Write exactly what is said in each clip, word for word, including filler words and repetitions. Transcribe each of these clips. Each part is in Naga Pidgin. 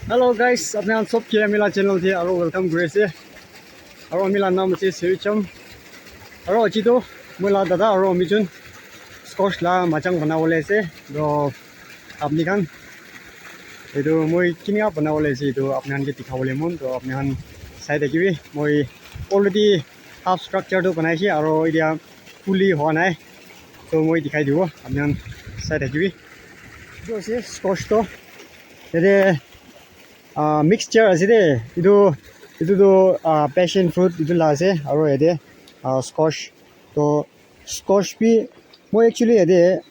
Hello guys, apni khan sob ke ami la channel te aro welcome kuri ase. Aro ami la naam ase Seri Cham. Aro aji toh moi la dada aro ami jun squash la machang banabole ase. Toh apni khan etu moi kinika banabole ase etu apni khan ke dikhabole mon. Toh apni khan sai thakibi. Moi already half structure toh banai ase aro etia fully hua nai. Toh moi dikhai dibo apni khan sai thakibi. Etu ase squash toh. Yate ah, mixture ase de. Etu, etu tu, ah, passion fruit etu la ase. Aro yate, ah, squash. Toh squash bi moi actually yate,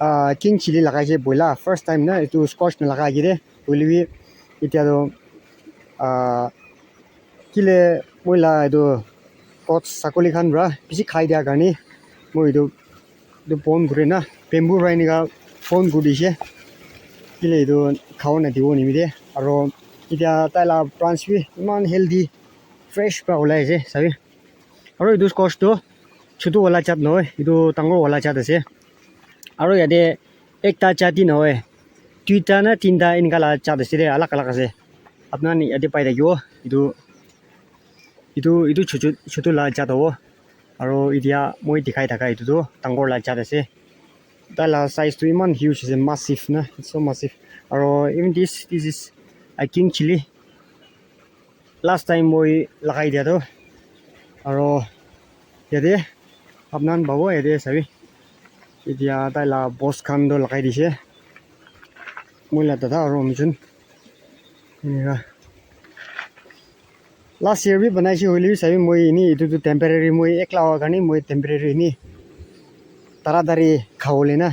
ah, king chili lagai se boila. First time na etu squash na lagai ke de. Hoile bi etia tu, ah, kile moi la etu kot sakuli khan para bishi khai dia karne moi etu etu bon kuri na bamboo para enika bon kuri dise. Kile etu khabo na dibo nimite aro etia tai la branch bi eman healthy fresh para ulai ase sabi. Aro etu squash tu chutu wala jat nohoi, etu dangor wala jat ase. Aro yate ekta jat he nohoi, duita na tinta enika la jat ase de, alak alak ase. Apni khan yate pai thakibo etu etu etu chutu chutu la jat hobo. Aro etia moi dikhai thaka etu tu dangor la jat ase. Tai la size tu eman huge ase, massive na, it's so massive. Aro even this, this is a king chili. Last time moi lagai dia tu. Aro yate apni khan pabo yate sabi. Etia tai la boss khan tu lagai dise. Moi la dada aro ami jun. Enika. Last year bi banai se hoile bi sabi moi ini etu tu temporary moi ekla howa karne moi temporary ini taratari khabole na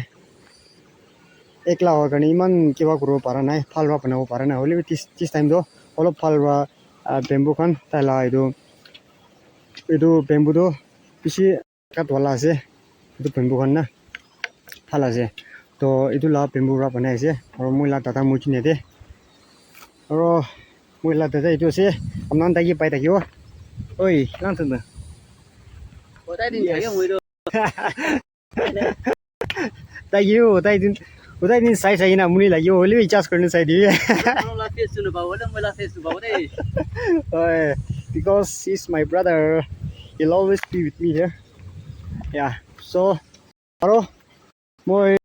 ekla howa karne iman kiba kuribo para nai, bhal para banabo para nai. Hoile bi this, this time tu olop bhal para, ah, bamboo khan tai la etu, etu bamboo tu bishi kat wala ase. Etu bamboo khan na bhal ase. Toh etu la bamboo para banai ase. Aro moi la dada moi jun yate. Aro moi la dada etu ase. Apni khan tai ke pai thakibo. Oi, lang thang na. Utai din chahiye moi to. Thank you, utai din, utai din sai sai na muni lagi hoile bi charge karne sai dibi. Apni la face tu napa, hoile moi la face tu pabo de. Oi, because he's my brother, he'll always be with me here. Yeah, so aro moi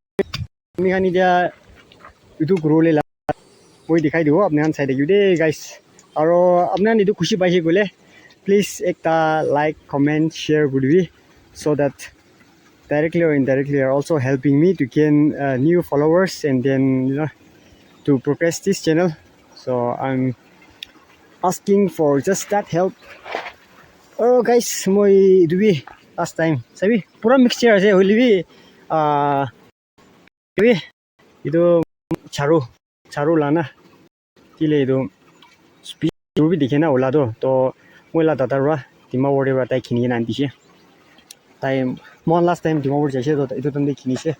ami khan etia etu kuribole la moi dikhai dibo apni khan sai thakibo de guys. Aro apni khan etu khushi paise koile please ekta like, comment, share kuri dibi so that directly or indirectly are also helping me to gain, uh, new followers and then, you know, to progress this channel. So I'm asking for just that help. Oh guys, moi etu bi last time sabi pura mixture ase hoile bi, ah, etu charu, charu la na kile etu speed bi dikhe na ola tu to moi la dada para Dimapur te para tai khini kena ani dise. Tai moi last time Dimapur jaise to etu time te khinise.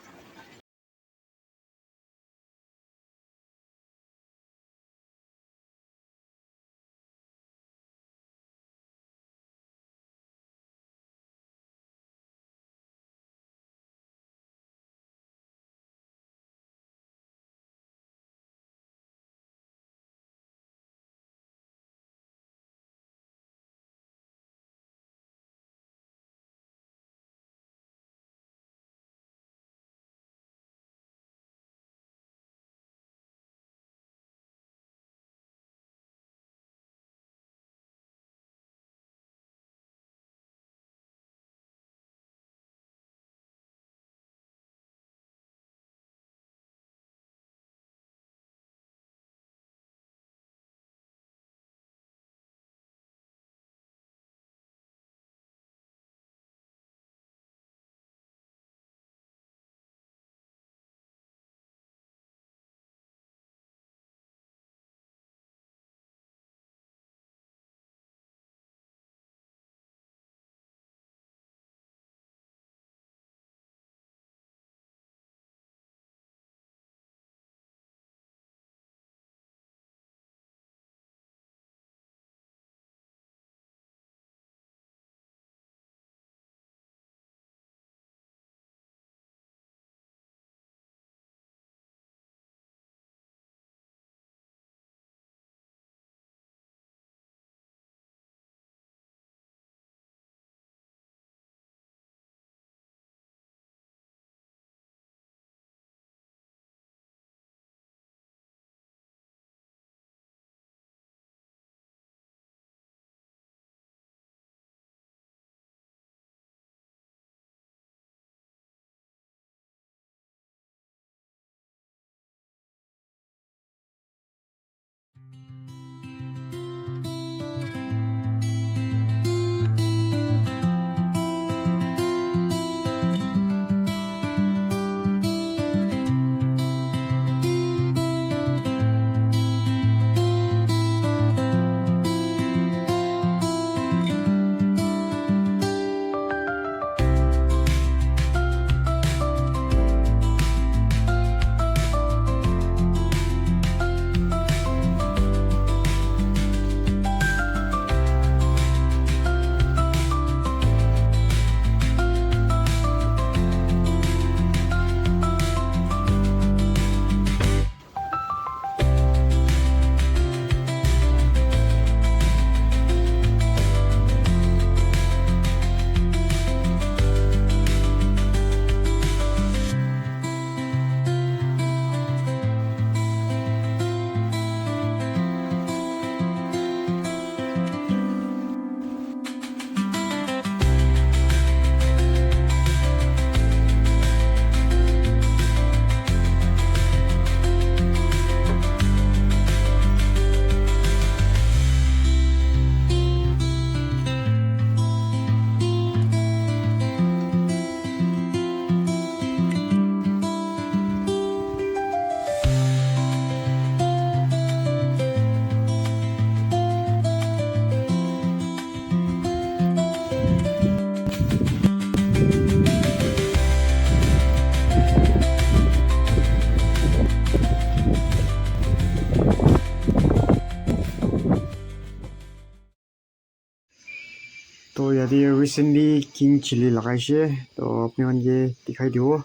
Yate recently king chili lagaishe, to apni khan ke dikhai dibo.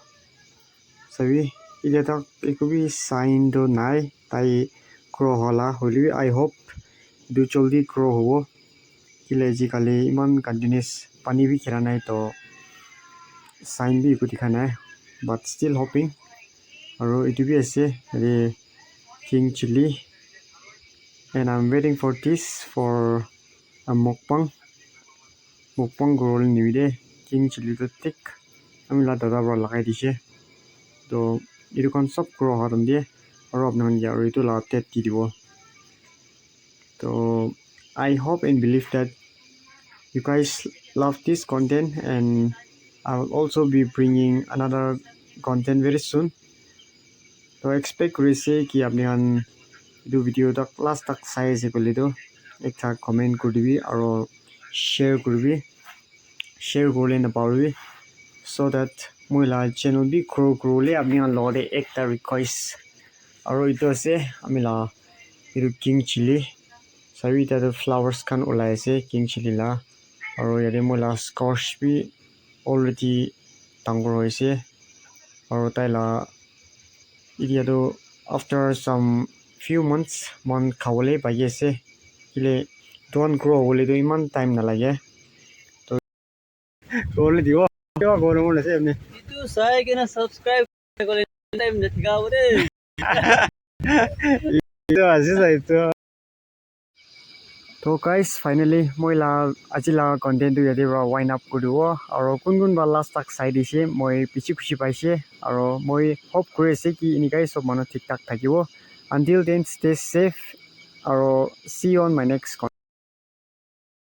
Sabi, etia tak eku bi sign toh nai, tai grow hola, hoilebi I hope etu jaldi grow hobo. Kile ajikali eman continuous pani bi khila nai, to sign bi eku dikha nai, but still hoping. Aru etu bi ase, yate king chili, and I'm waiting for this for a mukbang. Mukbang kuribole nimite king chili toh thik ami la dada para lagai dishe. To etu khan sob grow howa time te aru apni khan ke aru etu la update di dibo. To I hope and believe that you guys love this content, and I will also be bringing another content very soon. To expect kuri ase ki apni khan etu video tak last tak sai ase koile toh ekta comment kuri dibi aru share kuribi, share kuribole napahoribi, so that moi la channel bi grow kuribole apni khan logote ekta request. Aru etu ase ami la etu king chili, sabi etia toh flowers khan ulai ase king chili la, aru yate moi la squash bi already dangor hoise, aru tai la etia toh after some few months moikhan khabole pai ase, kile etu khan grow hobole toh eman time nalage. Etu sai kena subscribe kore time nathaka bo de. Etu ase sai etu. To guys, finally moi la aji la content tu yate para wind up kuri dibo, aru kun kun ba last tak sai dishe, moi bishi khushi paishe, aru moi hope kuri ase ki enika hi sob manu thik thak thakibo. Until then, stay safe, aru see you on my next content.